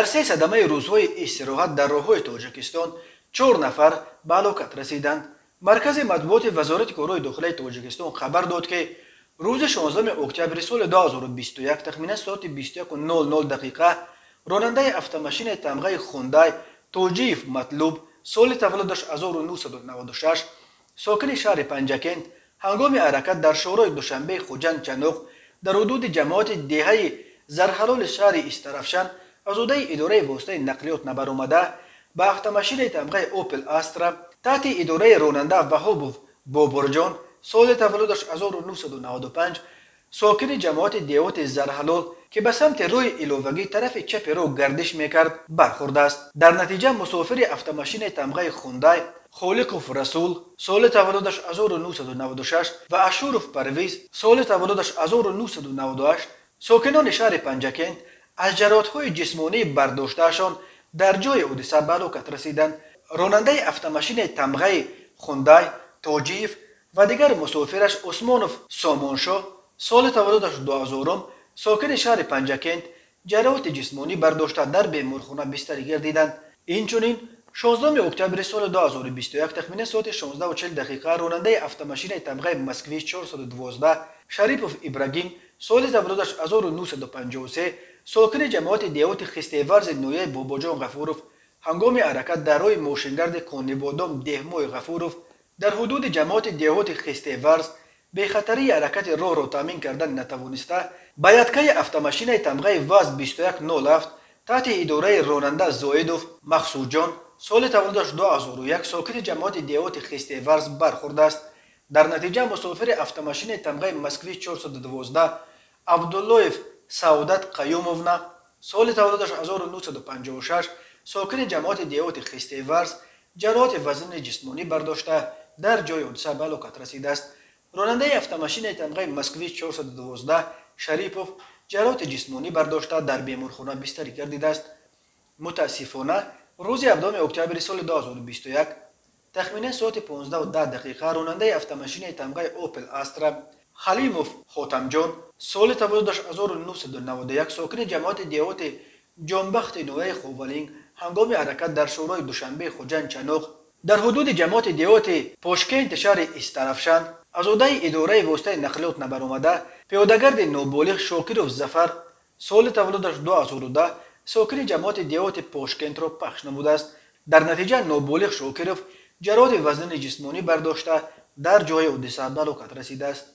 Дар се садамаи рӯзҳои истироҳат дар роҳҳои Тоҷикистон 4 нафар ба ҳалокат расиданд. Маркази матбуоти Вазорати корҳои дохилаи Тоҷикистон хабар дод, ки рӯзи 16 октябри соли 2021 тахминан соати 21:00 дақиқа ронандаи автомашинаи тамғаи Хундай Тоҷиев Матлуб, соли таваллудаш 1996, сокини шаҳри Панҷакент, ҳангоми ҳаракат дар шоҳроҳи Душанбеи Хуҷанд Чаноқ дар ҳудуди ҷамоати деҳаи Зарҳалоли шаҳри Истаравшан аз ҳудаи идораи воситаи нақлиёт набаромада ба автомашинаи тамғаи Опел Астра таҳти идораи ронанда Ваҳобов Бобурҷон, соли таваллудаш 1995, сокини ҷамоати деҳоти Зарҳалол, ки ба самти роҳи иловагӣ тарафи чапи роҳ гардиш мекард, бархӯрдааст. Дар натиҷа мусофири автомашинаи тамғаи Хундай Холиқов Расул, соли таваллудаш 1996, ва Ашуров Парвиз, соли таваллудаш 1998, сокинони шаҳри Панҷакент, аз ҷароҳатҳои ҷисмонии бардоштаашон дар ҷои ҳодиса ба ҳалокат расиданд. Ронандаи автомашинаи тамғаи Хундай Тоҷиев ва дигар мусофираш Усмонов Сомоншоҳ, соли таваллудаш 2000, сокини шаҳри Панҷакент, ҷароҳати ҷисмонӣ бардошта дар беморхона бистарӣ гардиданд. Инчунин 16 октябри соли 2021 тахминан соати 16:40 дақиқа ронандаи автомашинаи тамғаи Москвич 412 Шарипов Ибрагим, соли таваллудаш 1953, сокини ҷамоати деҳоти Хистеварзи ноҳияи Бобоҷон Ғафуров, ҳангоми ҳаракат дар роҳи мошингарди Конибодом Деҳмои Ғафуров дар ҳудуди ҷамоати деҳоти Хистеварз бехатарии ҳаракати роҳро таъмин кардан натавониста ба ядкаи автомашинаи тамғаи ВАЗ 2107 таҳти идораи ронанда Зоидов Мақсудҷон, соли таваллудаш 2001, сокини ҷамоати деҳоти Хистеварз бархӯрдааст. Дар натиҷа мусофири автомашинаи тамғаи Москвич 412 Абдуллоев Саодат Қаюмовна, соли таваллудаш 1956, сокини ҷамоати деҳоти Хистеварз, ҷароҳати вазнини ҷисмонӣ бардошта дар ҷои ҳодиса ба ҳалокат расидааст. Ронандаи автомашинаи тамғаи Москвич 412 Шарипов ҷароҳати ҷисмонӣ бардошта дар беморхона бистарӣ гардидааст. Мутаассифона, рӯзи 7 октябри соли 2021 тахминан соати 15:10 дақиқа ронандаи автомашинаи тамғаи Опел Астра Халимов Хотамҷон, соли таваллудаш 1991, сокини ҷамоати деҳоти Ҷонбахти ноҳияи Ховалинг, ҳангоми ҳаракат дар шоҳроҳи Душанбеи Хуҷанд Чаноқ дар ҳудуди ҷамоати деҳоти Пошкенти шаҳри Истаравшан аз ҳудаи идораи воситаи нақлиёт набаромада пиёдагарди ноболиғ Шокиров Зафар, соли таваллудаш 2010, сокини ҷамоати деҳоти Пошкентро пахш намудааст. Дар натиҷа ноболиғ Шокиров ҷароҳати вазнини ҷисмонӣ бардошта дар ҷои ҳодиса ба ҳалокат расидааст.